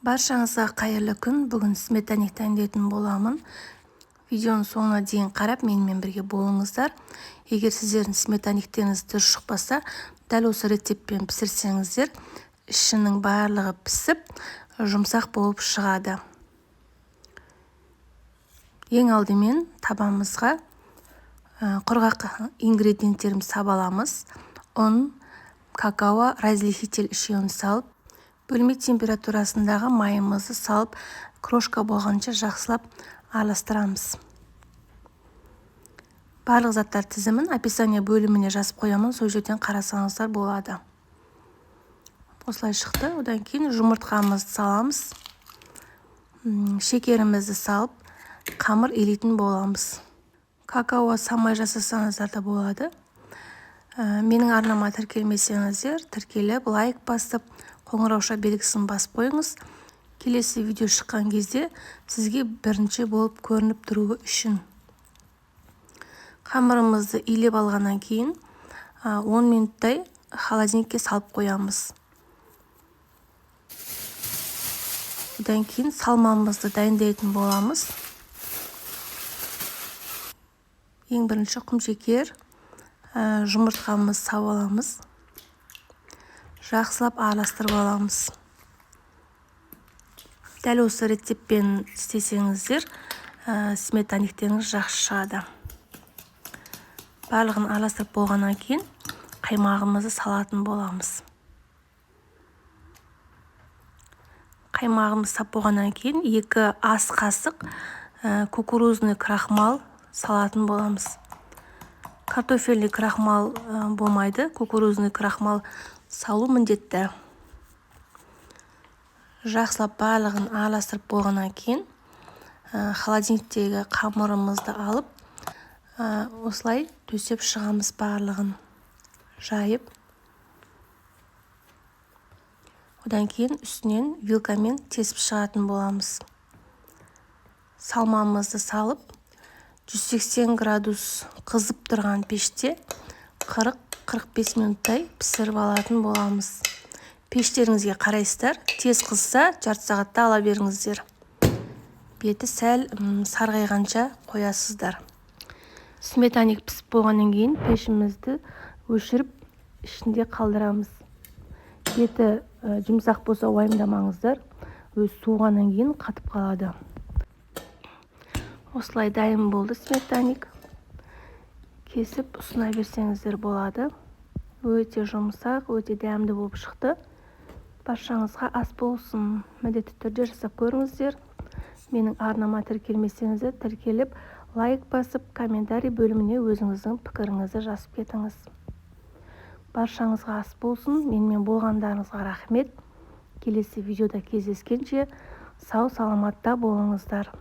Баршаңызға қайырлы күн. Бүгін сметанник дайындайтын боламын. Видеоның соңына дейін қарап, менімен бірге болыңыздар. Егер сіздердің сметанниктеріңіз дұрыс шықпаса, дәл осы рецептпен пісірсеңіздер, ішінің барлығы пісіп, жұмсақ болып шығады. Ең алдымен табамызға құрғақ ингредиенттерімізді сап аламыз. Ұн, какао, разрыхлитель үшеуін салып, бөлме температурасындағы майымызды салып, крошка болғанша жақсылап араластырамыз. Барлық заттар тізімін описание бөліміне жазып қоямын, сол жерден қарасаңыздар болады. Осылай шықты. Одан кейін жұмыртқамызды саламыз, шекерімізді салып, қамыр илейтін боламыз. Какао салмай жасасаңыздар да болады. Менің арнама тіркелмесеңіздер, тіркеліп, лайк басып, қоңырауша белгісін басып қойыңыз. Келесі видео шыққан кезде сізге бірінші болып көрініп тұруы үшін. Қамырымызды илеп алғаннан кейін 10 минуттай холодильникке салып қоямыз. Одан кейін салмамызды дайындайтын боламыз. Ең бірінші құмшекер, жұмыртқамызды салып аламыз. Жақсылап араластырып аламыз. Дәл осы рецептпен істесеңіздер, сметанниктеріңіз жақсы шығады. Барлығын араластырып болғаннан кейін қаймағымызды салатын боламыз. Қаймағымыз сап болғаннан кейін 2 ас қасық кукурузный крахмал салатын боламыз. Картофельный крахмал болмайды, кукурузный крахмал салу міндетті. Жақсылап барлығын араластырып болғаннан кейін холодильниктегі қамырымызды алып, осылай төсеп шығамыз, барлығын жайып. Одан кейін үстінен вилкамен тесіп шығатын боламыз. Салмамызды салып, 180 градус қызып тұрған пеште 40-45 минуттай пісіріп алатын боламыз. Пештеріңізге қарайсыздар, тез қызса жарты сағатта ала беріңіздер. Беті сәл сарғайғанша қоясыздар. Сметанник пісіп болғаннан кейін пешімізді өшіріп, ішінде қалдырамыз. Беті жұмсақ болса уайымдамаңыздар, өз суығаннан кейін қатып қалады. Осылай дайын болды сметанник. Кесіп ұсына берсеңіздер болады. Өте жұмсақ, өте дәмді болып шықты. Баршаңызға ас болсын. Міндетті түрде жасап көріңіздер. Менің арнама тіркелмесеңіздер, тіркеліп, лайк басып, комментарий бөліміне өзіңіздің пікіріңізді жазып кетіңіз. Баршаңызға ас болсын. Менімен болғандарыңызға рахмет. Келесі видеода кездескенше сау саламатта болыңыздар.